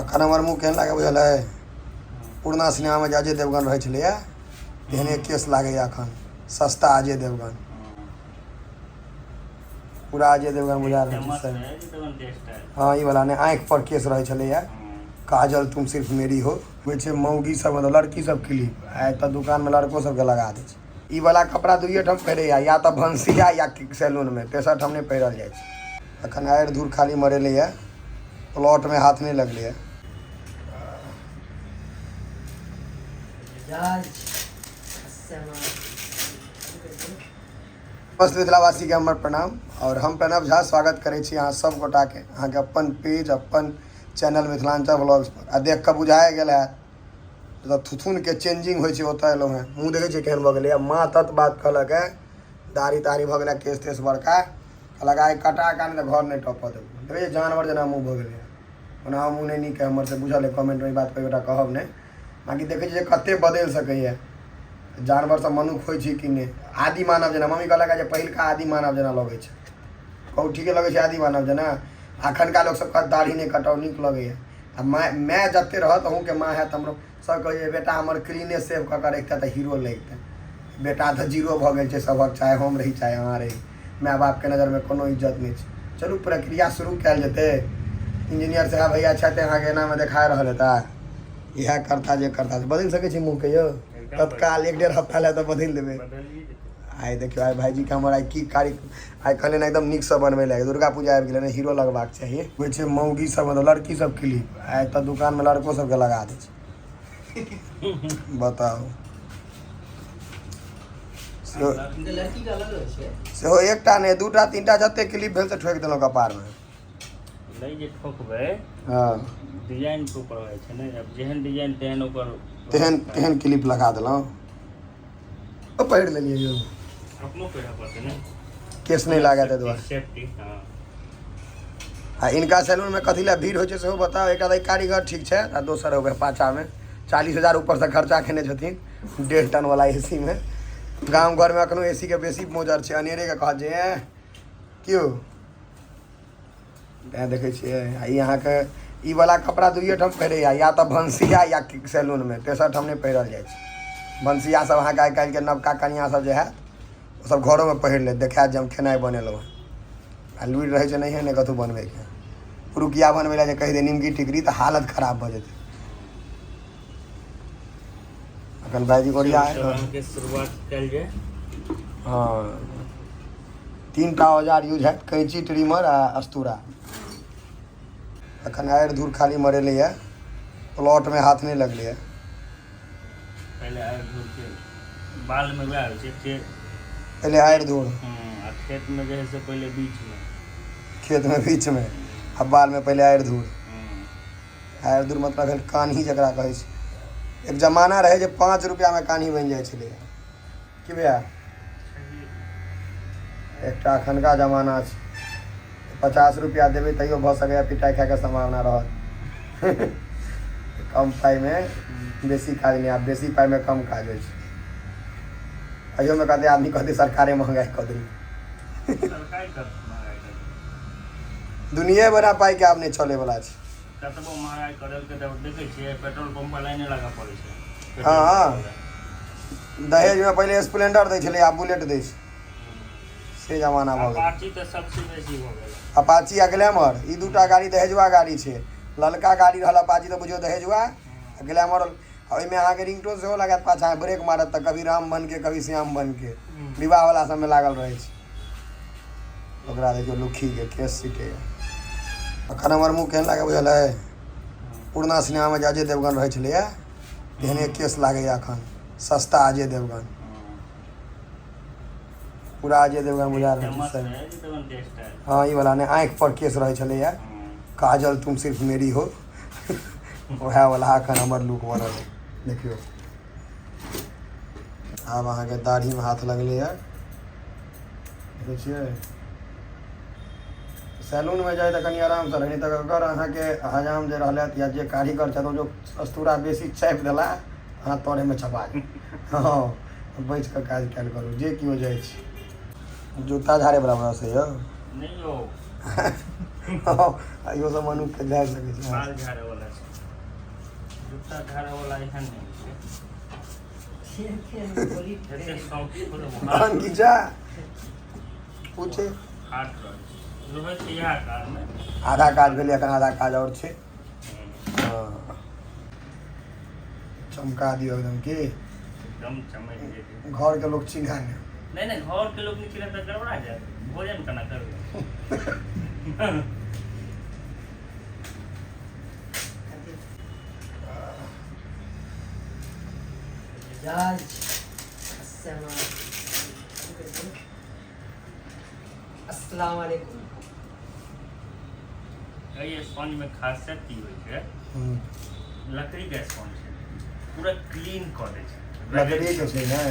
अखन हमर मुँह केहन लागै बुझल अइ? पुरना सिनेमामे जे अजय देवगन रहै छलैए तेहने केस लागैए अखन। सस्ता अजय देवगन, पूरा अजय देवगन बुझा रहल छै सर। हँ, ई वाला नहि, आँखि पर केस रहै छलैए, काजल तुम सिर्फ मेरी हो। होइ छै मौगी सब, मतलब लड़की सब क्लिप, आ एतऽ दुकानमे लड़को सबके लगा दै छै। ई वाला कपड़ा दुइए ठाम पहिरैए, या तऽ भनसिया या सैलूनमे, तेसर ठाम नहि पहिरल जाइ छै। अखन आड़ि धूर खाली मरेलैए, प्लॉटमे हाथ नहि लगलैए। समस्त मिथिलावासीके हमर प्रणाम, और हम प्रणव झा स्वागत करै छी अहाँ सब गोटाके अहाँके अपन पेज, अपन चैनल मिथिलांचल व्लॉग्स पर। आ देख कऽ बुझाए गेल हैत, जतऽ थुथुनके चेंजिंग होइ छै ओतऽ एलहुँ हेँ। मुँह देखै छियै केहन भऽ गेलैए। माँ तत बात कहलक हेँ, दाढ़ी ताढ़ी भऽ गेलै, केश तेश बड़का, कहलक आइ कटा कऽ नहि तऽ घर नहि टपऽ देबौ। देखै छियै जानवर जेना मुँह भऽ गेलैए। ओना मुँह नहि नीक हइ हमर, से बुझल हइ, कमेंटमे ई बात कोइ गोटा कहब नहि। बाँकी देखै छियै कते बदलि सकैए, जानवर सब मनुख होइ छै कि नहि। आदि मानव जेना मम्मी कहलक जे पहिलका आदि मानव जेना लगै छै। कहू, ठीके लगै छै आदि मानव जेना? अखनका लोक सब कहत दाढ़ी नहि कटाउ, नीक लगैए। आ माय, माय जते रहत, अहूँके माँ हैत, हमरो सब कहै बेटा हमर क्लीने सेव कऽ कऽ रखिते तऽ हीरो लगिते। बेटा तऽ जीरो भऽ गेल छै सभक, चाहे हम रही चाहे अहाँ रही, माय बापके नजरमे कोनो इज्जत नहि छै। चलू, प्रक्रिया शुरू कयल जेतै। इंजीनियर साहब भैया छथि, अहाँके एनामे देखा रहल हेता, इएह करता जे करता। बदलि सकै छी मुँहके यौ तत्काल? एक डेढ़ हफ्ता लए तऽ बदलि देबै। आइ देखियौ, आइ भाइजीके हमर आइ की कार्य। आइ कहलियनि एकदम नीकसँ बनबै लए, दुर्गा पूजा आबि गेलै ने, हीरो लगबाक चाही। होइ छै मौगी सब, मतलब लड़की सब क्लिप, आ एतऽ दुकानमे लड़को सबके लगा दै छै। बताउ, सेहो लड़की के अलग रहै छै। सेहो एकटा नहि, दूटा तीनटा, जते क्लिप भेल से ठोकि देलहुँ कपारमे। नहि जे ठोकबै, डिजाइन के ऊपर होइ छै ने, आब जेहन डिजाइन तेहन ओकर तेहन तेहन क्लिप लगा देलहुँ। ओ पहिर लेलियै यौ। अपनो पहिरऽ पड़तै ने। केस नहि लागत ताहि दुआरे। सेफ्टी, हँ। आ इनका सैलूनमे कथी लए भीड़ होइ छै सेहो बताउ। एकटा तऽ कारीगर ठीक छै आ दोसर हो गेल पाछामे 40,000 ऊपरसँ खर्चा केने छथिन 1.5 टन वाला एसी मे। गाम घरमे एखनो एसी के बेसी मोजर छै। अनेरेके कहत जे एह क्यों तैँ देखै छियै। आ ई अहाँके ई वाला कपड़ा दुइए ठाम पहिरैए, या तऽ भनसिया या सैलूनमे, तेसर ठाम नहि पहिरल जाइ छै। भनसिया सब अहाँके आइ काल्हिके नवका कनिआ सब जे हैत ओ सब घरोमे पहिर लेत, देखायत जे हम खेनाइ बनेलहुँ हँ। आ लुरि रहै छै नहिए ने कतहु बनबैके। पुरुकिया बनबै लए जे कहि दे, निमकी टिकरी, तऽ हालत खराब भऽ जेतै। अखन भाइजी ओरिया के शुरुआत कयल जाय। हँ, तीन टा औजार यूज हैत, कैंची, ट्रिमर आ अस्तूरा। अखन आड़ि धूर खाली मरेलैए, प्लॉटमे हाथ नहि लगलैए। पहिले आड़ि धूर के, बाल में वएह होइ छै के पहिले आड़ि धूर। आ खेत में जे है से पहिले बीच में। खेत में बीच में आ बाल में पहिले आड़ि धूर। आड़ि धूर मतलब भेल कान्ही जकरा कहै छै। एक जमाना रहै जे 5 रुपैआमे कान्ही बनि जाइ छलैए। की भैया, एकटा अखनका जमाना छै, 50 रुपैआ देबै तैयो भऽ सकैए पिटाइ खाइके सम्भावना रहत। कम पाइमे बेसी काज नहि, आब बेसी पाइमे कम काज होइ छै। अहियोमे कते आदमी कहतै सरकारे महगाइ कऽ देलकै। सरकार कर महगाई कर। दुनिये बड़ा पाइके आब नहि चलैवला छै। कतबो महगाई कऽ देलकै तऽ देखै छियै पेट्रोल पंप पर लाइने लागऽ पड़ै छै। हँ, दहेजमे पहिले स्प्लेंडर दै छलै, आब बुलेट दै छै, से जमाना भऽ गेल। अपाची तऽ सबसे बेसी भऽ गेल। अपाची आ ग्लैमर, ई दूटा गाड़ी दहेजुआ गाड़ी छै। ललका गाड़ी रहल अपाची तऽ बुझियौ दहेजुआ, आ ग्लैमर ओहिमे अहाँके रिंगटोन सेहो लागत पाछाँ, ब्रेक मारत तऽ कभी राम बन के कभी श्याम बन के विवाह वाला सबमे लागल रहै छै। ओकरा देखियौ लुक्खीके केश सीटैए। अखन हमर मुँह केहन लागै बुझल अइ? पुरना सिनेमामे जे अजय देवगन रहै छलैए तेहने केश लागैए अखन। सस्ता अजय देवगन, पूरा अजय देवगन बुझा रहल छै सर। हँ, ई वाला नहि, आँखि पर केश रहै छलैए, काजल तुम सिर्फ मेरी हो, वएह वाला अखन हमर लुक बनल है। देखियौ, आब अहाँके दाढ़ीमे हाथ लगलैए। देखै छियै, सैलूनमे जाइ तऽ कनि आरामसँ रहै, नहि तऽ अगर अहाँके हजाम जे रहलथि या जे कारीगर छथि ओ जो अस्तूरा बेसी चापि देला, अहाँ तोरेमे चपा जायब। हँ, बचि कऽ काज कयल करू जे केओ जाइ छै। जूता झाड़ैवला ब्रश है यौ? नहि यौ। इहो सब मनुखके झाड़ि सकै छै? बाल झाड़े वाला छै। जूता झाड़े वाला एहन नहि होइ छै। एते सॉफ्ट तहन घिचा पूछे। हार्ड रहै छै, रहै छै इएह कारमे। आधा काज भेलै, एखन आधा काज आओर छै। हँ, चमका दियौ एकदम की। एकदम चमकि जेतै। घरके लोक चिन्हा नहि। नहि नहि, घरके लोक नहि चिन्हत तऽ गड़बड़ा जायत, भोजन केना करबै? अस्सलाम वालेकुम। एहि स्पंजमे खासियत की होइ छै? लकड़ीके स्पंज छै, पूरा क्लीन कऽ दै छै। लकड़ीके छै ने?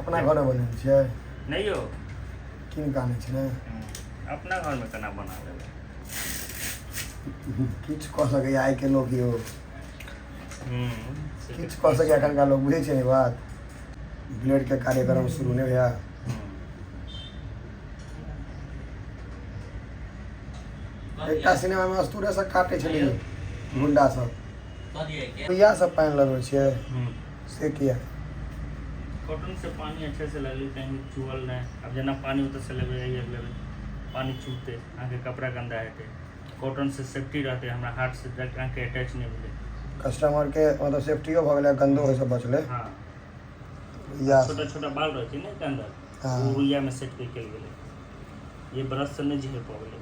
अपना घरमे बनेने छियै? नहि यौ। कीन कऽ आनै छै ने? अपना घरमे केना बना लेबै? किछु कऽ सकैए आइके लोक यौ। किछु कऽ सकैए एखनका लोक, बुझै छियै ने बात? ब्लेडके कार्यक्रम शुरू नहि भैया? एकटा सिनेमामे अस्तूरे से काटै छलै गुंडा सब। रुइया सब पानि लगबै छियै? से किया? कॉटन से पानी अच्छे से लगलै, कहीं चुअल नहि। आब जेना पानी ओतऽ से लेबै, एहि लेबै, पानी चुहतै, अहाँके कपड़ा गन्दा हेतै। कॉटन से सेफ्टी रहतै, हमरा हाथ से डायरेक्ट अहाँके अटैच नहि भेलै। कस्टमरके मतलब सेफ्टियो भऽ गेलै, गन्दो होइसँ बचलै। हँ। रुइया। छोटा छोटा बाल रहै छै ने एकर अंदर। हाँ। ओ रुइयामे सेट कऽ कयल गेलै, ये ब्रश से नहि झेल पबै।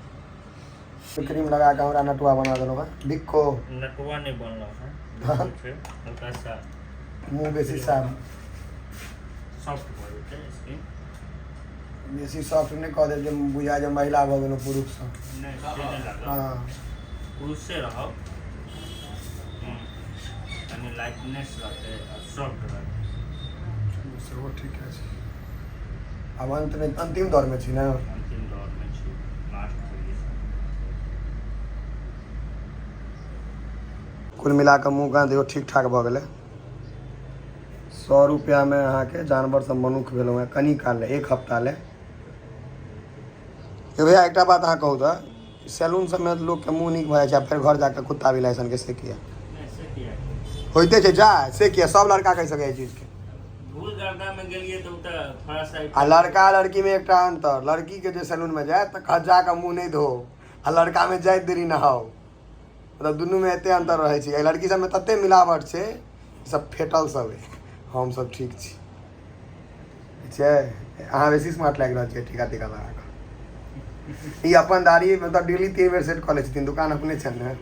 क्रीम लगा कऽ हमरा नटुआ बना देलहुँ हँ बिक्को। नटुआ नहि बनल है। हाँ। छै हल्का सा। मुँह बेसी साफ। सॉफ्ट भऽ जेतै स्किन। बेसी सॉफ्ट नहि कऽ देब जे बुझा जे महिला भऽ गेलहुँ पुरुषसँ। नहि, से नहि लागत। पुरुषे रहब। कनि लाइटनेस रहतै आ सॉफ्ट रहतै। सेहो ठीक छै। आब अन्तमे, अन्तिम दौरमे छी ने? अंतिम दौरमे छी, लास्ट पोजीशन। कुल मिला कऽ मुँह कान देखियौ, ठीक ठाक भऽ गेलै। 100 रुपैआमे अहाँके जानवरसँ मनुख भेलहुँ हेँ कनि काल लए, एक हफ्ता लए। यौ भैया, एकटा बात अहाँ कहू तऽ, सैलून सबमे लोकके मुँह नीक भऽ जाइ छै आ फेर घर जाकऽ कुत्ता बिलाइ सनके, से किया? नहि, से किया? होइते छै जा, से किया? सब लड़का कहि सकैए एहि चीजके। धूल गर्दामे गेलियै तऽ ओ तऽ थोड़ा सा। आ लड़का लड़कीमे एकटा अन्तर, लड़कीके जे सैलूनमे जायत तऽ कहत जाकऽ मुँह नहि धो, आ लड़कामे जाइत देरी नहाओ। मतलब दुनूमे एते अन्तर रहै छै। एहि लड़की सबमे तते मिलावट छै, सब फेटल सब अइ, हमसब ठीक छी। छै अहाँ बेसी स्मार्ट लागि रहल छियै टीका टीका लगा कऽ। ई अपन दाढ़ी मतलब डेली 3 बेर सेट कऽ लै छथिन, दुकान अपने छनि ने।